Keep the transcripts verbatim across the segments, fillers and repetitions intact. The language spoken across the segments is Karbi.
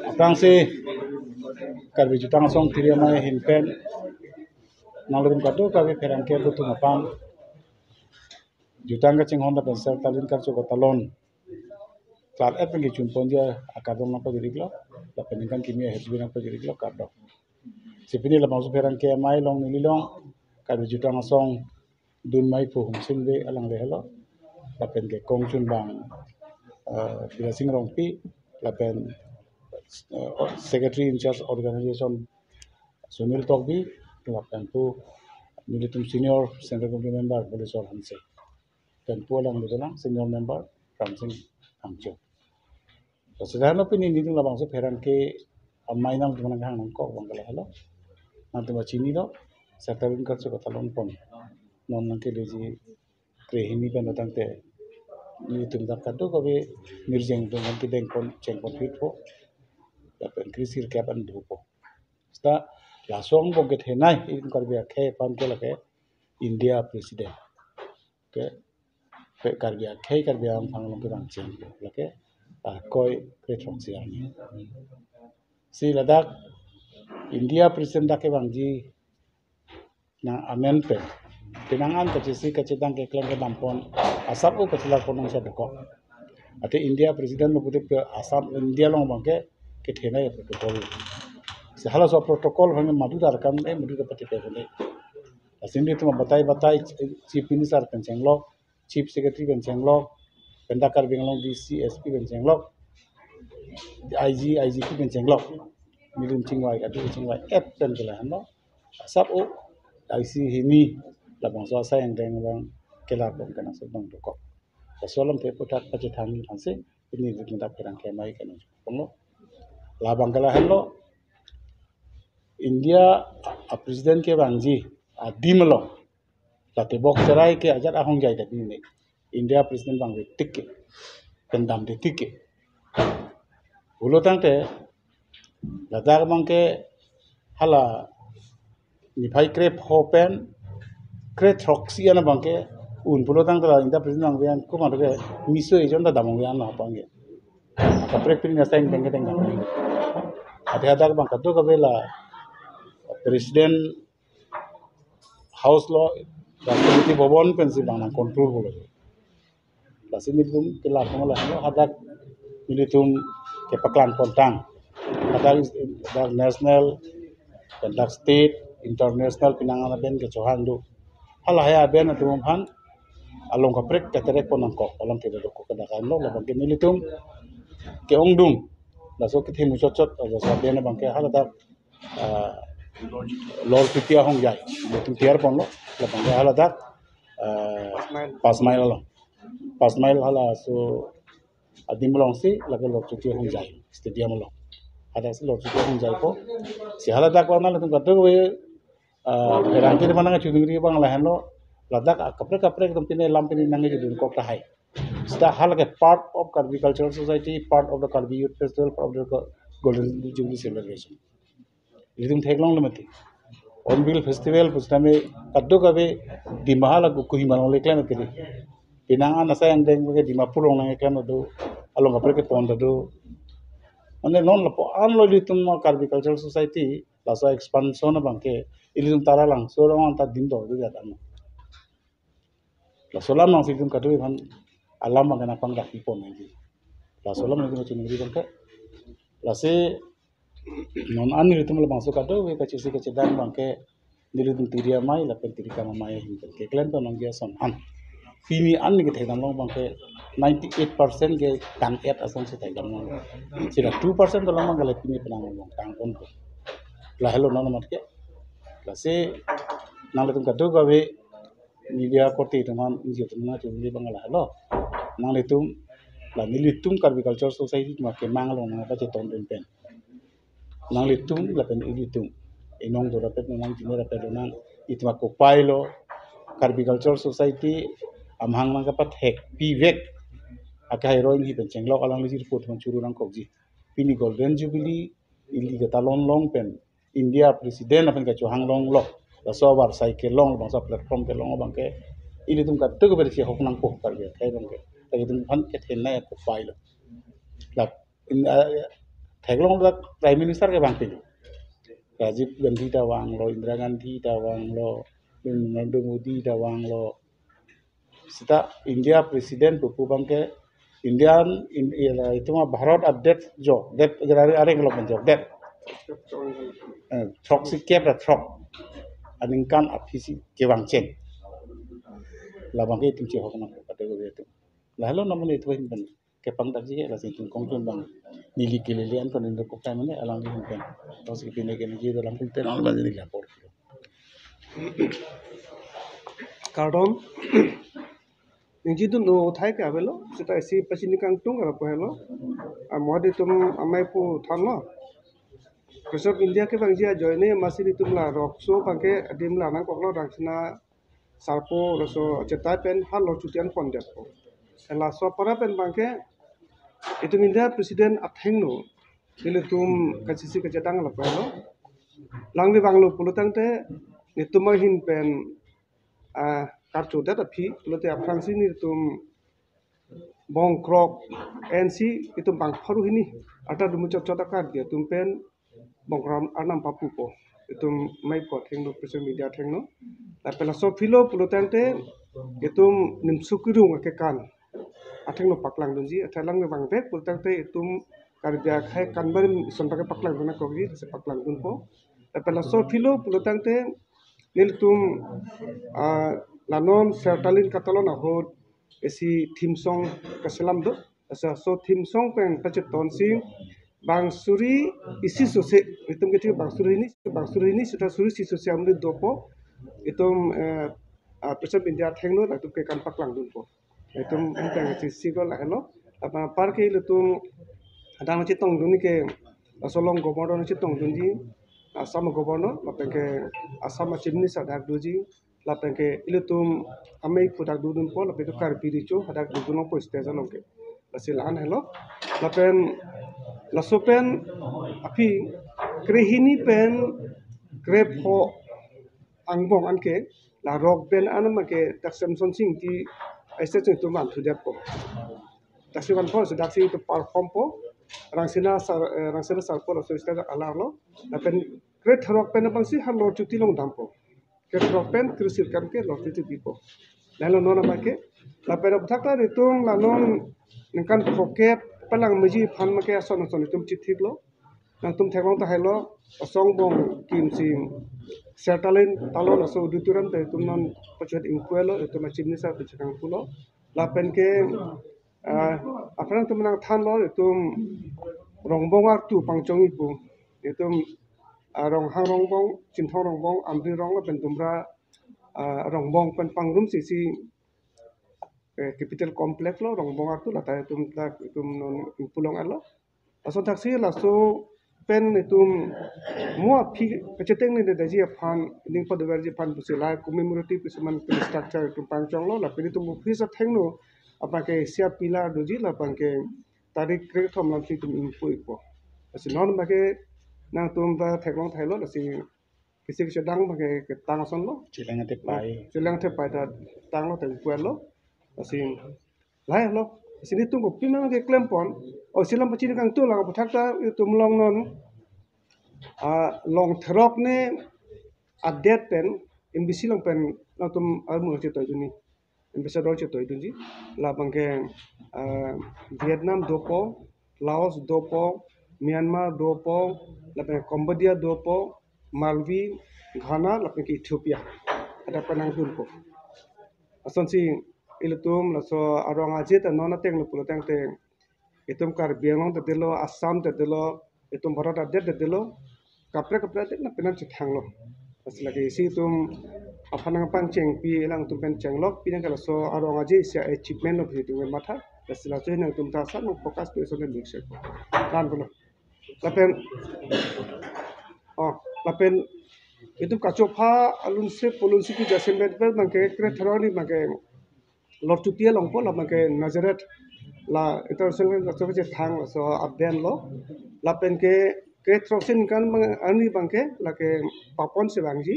Aphrangsi Karbi Jutang Asong Tiri Amei ahin pen nanglitum kadokave pherangke atum aphan jutang kachinghon lapen Sar Talin Karcho Katalon klar-et pen kechun ponji akardom nangpajir-iklo, lapen ningkan kimi ahirjume nangpajir-iklo, kardom. Si pini labangso pherangke amei along neli along Karbi Jutang Asong dunmei pu Humsing Bey alangle helo, lapen ke kongchunbang, eh, Birasing Rongpi, lapen, eh, Secretary in charge organization Sunil Tokbi, lapen pu nelitum senior Central Committee member Boleswar Hanse, pen pu along nelitum senior member Ramsing Phangcho. Seta no pini nelitum labangso pherangke amei nangtum nangkehang nangkok abang ke lahelo. Nangtum chinilo, Sar Talin Karcho Katalon pon non nangkeleji krehini pen tangte nelitum dak kadokave nirjeng atum kedeng pon cheng pon phitpo, lapen kre-sirkep an dopo. Seta laso angbong kethenei itum Karbi akhei aphan ke lake India President ke, ke Karbi akhei Karbi Anglong aphan long kevang cheng lake akoi kre-throksi arni. Si ladak India President dak kevangji nang amen pen, penang an kachisi kachedang keklem kedam pon, asap-o kachelar pon nangsi dokok. Athe India President lo pute pe Assam, India along abang ke kethenei protocol. Si halaso protocol aphan madu dar kam eh madu dar pati pe kone. Asin di tuma batai batai Chief Minister pen chenglok, Chief Secretary pen chenglok, pen dak Karbi Anglong D C, S P pen chenglok, I G, I G P pen chenglok. Nelitum chingvai kadu chingvai-et pen ke lahenlo. Asap-o isi hini labangso asai angdeng abang kelar pon ke nangsi bang dokok. Laso alamthe aputhak pachethang aphansi pini nelitum dak pherangke amei ke nangpon lo. Labang ke lahenlo, India a President kevangji adim along la tebok cherai ke ajat ahongjai ta pini. India President vangve tik ke, pen damde tik ke. Pulo tangte ladak abang ke hala niphai krepho pen kre-throksi an abang ke un pulo tangte la India President vangve an komat ke miso ejon ta dam vangve an lo abang ke. Kaprek pini asai angdeng kedeng dam. Athe hadak abang kadokave la President House lo, Rashtrapati Bhavan pensi bang nang control pulo. Lasi nelitum kelar pon lahelo, hadak nelitum kepaklang pontang. Hadak is, hadak national, pen dak state, international penang an aben kechohang do. Halahei aben atum aphan along kaprek keterek pon nangkok, along kedokok kedak an lo, labang ke nelitum ke-ongdung. Laso kethe muchot chot, laso aben abang ke haladak ah, Lord Chuti ahongjai, nelitum tiar ponlo, labang ke haladak, ah, Pas Mail along. Pas Mail halaso adim alongsi, lake Lord Chuti ahongjai, stadium along. Hadaksi Lord Chuti ahongjaipo. Si haladak lo nanglitum kadokave, ah, pherangke atum nangchoningri abang lahenlo, ladak ah, kaprek kaprek atum pine lam pine nangchedun kok tahai. Seta halake part of Karbi Cultural Society, part of the Karbi Youth Festival, part of the Go-, Golden Jubilee Celebration. Ilitum theklongle mati. Hornbill Festival pusitame kadokave Dima hala ku Kohima along le klem kiri. Penang an asai angdeng ke Dimapur along nangklem do, along kaprek kepon do. Mane non lapu-an lo ilitum Karbi Cultural Society laso expansion abang ke ilitum Taralangso along anta dim do do jat ano. Laso alam nangsi ilitum kadokave aphan alam abang ke nangpangdak pipon nangji. Laso alam nangtum chiningri abang ke. Lasi non an nelitum labangso kadokave kachisi kachedang abang ke nelitum Tiri Amei lapen Tiri Kam Amei ahin pen keklem pon nangji ason an. Pini an neke thekdam long abang ke ninety-eight percent ke tang-et asonsi thekdam long. Seta two percent dolang abang ke le pini penang long tang ponpo. Lahelo non amat ke. Lasi nanglitum kadokave media korte atum aphan ingjir atum aphan chunli abang lahelo. Nanglitum, la nelitum Karbi Cultural Society atum akemang along nangpachetong dun pen, nanglitum lapen ilitum, inong dorapet nang, jine rapet nang, itum akopai lo, Karbi Cultural Society amahang nangkapathek pivek akehai roi nangji pen chenglok alangli jirpo atum churu nangkokji. Pini Golden Jubilee ili katalon long pen India President aphan kachohang longlo. Laso avarsai kelong, bangso platform kelong abang ke ilitum kadokave si hok nangpo Karbi akhei abang ke. Ilitum aphan kethenei akopai lo. La in, ah, Theklong dak Prime Minister kevang pilo. Rajiv Gandhi ta vanglo, Indira Gandhi ta vanglo, Narendra Modi ta vanglo. Seta India President pupu abangke Indian in, ila itum Bharat update jo, det gerari areng lo penjo, det. Eh, throk si kep ra throk. Aningkan aphi si kevang cheng. Labangke itum chehok nangpo kate ko itum. Lahelo namun itum hin pen kepangdakji ke lasi itum kongchun abang neli kelele an konin ko kai mane alangli hin pen. Tos kepine ke neli dolang pun ten alangli neli lapor. Kardom. Ningjedun uthai ke avelo, seta isi pachini kangtung kara po helo. Amoi atum amei pu thanlo. President of India kevangji ajoine masi itum la rokso abangke adim la nangkoklo, Rangsina Sarpo laso achetai pen ha lorchuti an pondetpo. Laso apor pen abangke itum India President athengno nelitum kachisi kachedang lapu helo. Alangli vanglo pulo tangte itum ahin pen, ah, karchodet aphi pulote aphrangsi nelitum bongkrok ensi itum bang pharo hini arta dumuchot chot akar dia itum pen bongkrok arnam papupo. Itum mei po athengno, President of India athengno. Lapen laso aphi lo pulo tangte itum nimso kerung akekan athengno paklangdunji, athe alangli vangvek pulo tangte itum Karbi akhei kanbarim ison abangke paklangdun akokji, lasi paklangdunpo. Lapen laso aphi lo pulo tangte nelitum, ah, la non sertalin katalon ahut isi theme song kaselam do. Laso theme song pen pachetonsi bang suri isi sose, itum kethe bang suri hini, bang suri hini seta suri isi sose amri dopo. Itum, eh, ah, President of India athengno latum kekan paklangdunpo. Itum pen kachisi ko lahelo. Apa apar ke ilitum adang chetongdun ke laso along Governor chetongdunji, Assam Governor, lapen ke Assam Chief Minister dak doji, lapen ke ilitum amei pu dak dodunpo, lapen ke Karbi Recho hadak dodunpo stage along ke. Lasi la-an helo. Lapen laso pen aphi krehini pen krepho angbong anke la rock band an abangke dak Semson Sing ti stage itum vanthudetpo. Daksi vanpo, so daksi itum perform po. Rangsina Sar, eh, Rangsina Sarpo laso stage alarlo. Lapen krethrok pen abangsi ha lorchuti along dampo. Krethrok pen kresirkam ke lorchuti pipo. Lahelo non abangke. Lapen aphuthak ta itum la non ningkan phokep palang meji aphan abangke ason ason itum chithiklo. Nangtum theklong tahai lo, asong bong kimsing sertalin talon laso auditorium ta itum non pachot ingpuelo, itum a Chief Minister pachot ingpulo. Lapen ke, ah, aphrang itum nangthanlo, itum Rongbong artu pangchongji pu, itum, ah, Ronghang Rongbong, Chinthong Rongbong, Amri Rong lapen Dumra, ah, Rongbong pen pangrumsi isi, eh, Capitol Complex lo, Rongbong artu lata itum dak itum non ingpu longle. Laso thaksi laso pen itum mo aphi kacheteng ne daji aphan, ning padoverji aphan pusi la commemorative kisuman pen structure itum pangchonglo, lapen itum office athengno abangke isi a pillar doji, labangke tarik krethom lamsi itum ingpu ikpo. Lasi non abangke nangtum ta theklong tahai lo, lasi kisi kisi dang abangke ketang asonlo. Cheleng atepai. Cheleng atepai ta tanglo, ta ingpulo. Lasi lahelo. Lasi nelitum kopi ma keklempon. O, isi alam pachini kangtung lang aphuthak ta itum along non, ah, Longthrok ne adet pen, M B C along pen nangtum armu chetoidunji. Ambassador chetoidunji. Labangke, ah, Vietnam dopo, Laos dopo, Myanmar dopo, lapen Cambodia dopo, Malvi, Ghana, lapen ke Ethiopia. Hadak pen nangdunpo. Asonsi ilitum laso arong aje ta non atenglo pulo tangte itum Karbi Anglong ta dolo, Assam ta dolo, itum Bharat adet ta dolo, kaprek kaprek adet na penan chethanglo. Lasi lake isi itum aphan nangpangchengpi, alangtum pen chenglok, pini ke laso arong aje isi achievement lo pusi itum matha, lasi laso hin nangtum ta asap nang focus pi, iso ne mix ko. Lan pulo. Lapen, oh, lapen itum kachopha alunse polunsi pi jasemet pen abangke krethrok ni abangke lorchuti along po, labangke Nazareth la international laso kachethang laso aden lo. Lapen ke krethrok si ningkan abang arni abangke lake Papon si vangji.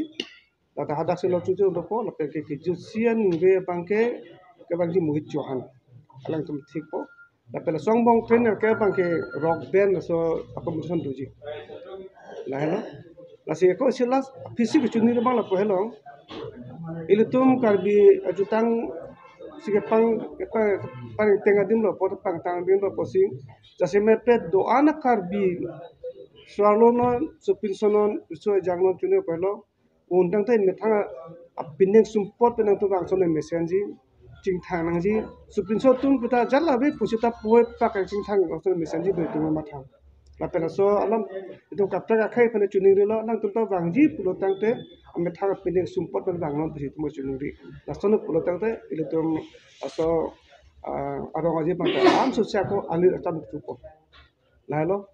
Lata hadak si lorchuti dopo, lapen ke kejutsi aningve abangke kevangji Mohit Chauhan. Alangtum thikpo. Lapen laso angbong trainer ke abang ke rock band laso accommodation doji. Lahelo. Lasi ako isi last phisi kechini abang lapu helo. Ilitum Karbi ajutang si kepang, kepang, pangteng adim lo, apot pangtang adim lo pusi. Jasemet pet do-an a Karbi, Soarlo non, Sopinso non, Riso Ejang non chini pulo. Un tangte methang a, apining sumpot pen nangtum vangson mesenji, chingthang nangji, Sopinso atum puta jala be pusi ta puhoi pak chingthang vangson mesenji be tum mathang. Lapen laso alam itum kaprek akhei pen chiningrilo, nangtum ta vangji pulo tangte, amethang apining sumpot pen vangnon pusi itum chiningri. Lason pulo tangte, ilitum laso, ah, arong aje pangta, am susya ko alir atam chupo. Lahelo,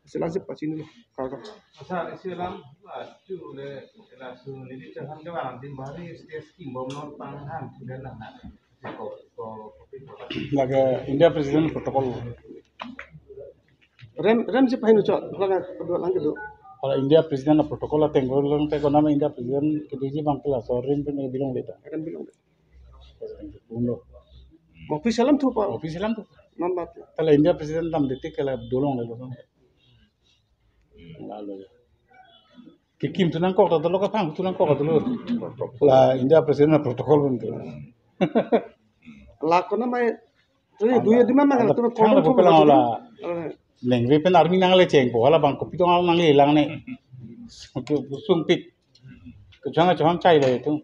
silasi pachinilo, karga. Sir, isi alam, ah, chu le, laso neli chaham jaga alam din bahari state scheme bomnon panghan, chu le lang na. Ko, ko, ko, ko. Lake India President Protocol. Rem, rem si pahin uchot, lake kedua lang kedua. Kalau India President a protocol ateng ko lang te ko nama India President kedoji abang ke laso rem pen bilong deta. Akan bilong deta. Uno. Office alam thupo. Office alam thupo. Nambat. Kalau India President lam detik kalau dolong lelo. Lalo. Kekim tu nangkok ta dolo, kapang tu nangkok ta dolo. La India President a protocol pun tu. La ko nama, tu duya di mama tu thang ko la pelang la. Eh. Lengve pen army nangle chengpo, hala bang kopi tong nangle lang ne. Sungpik. Kechang kechang chai le tu.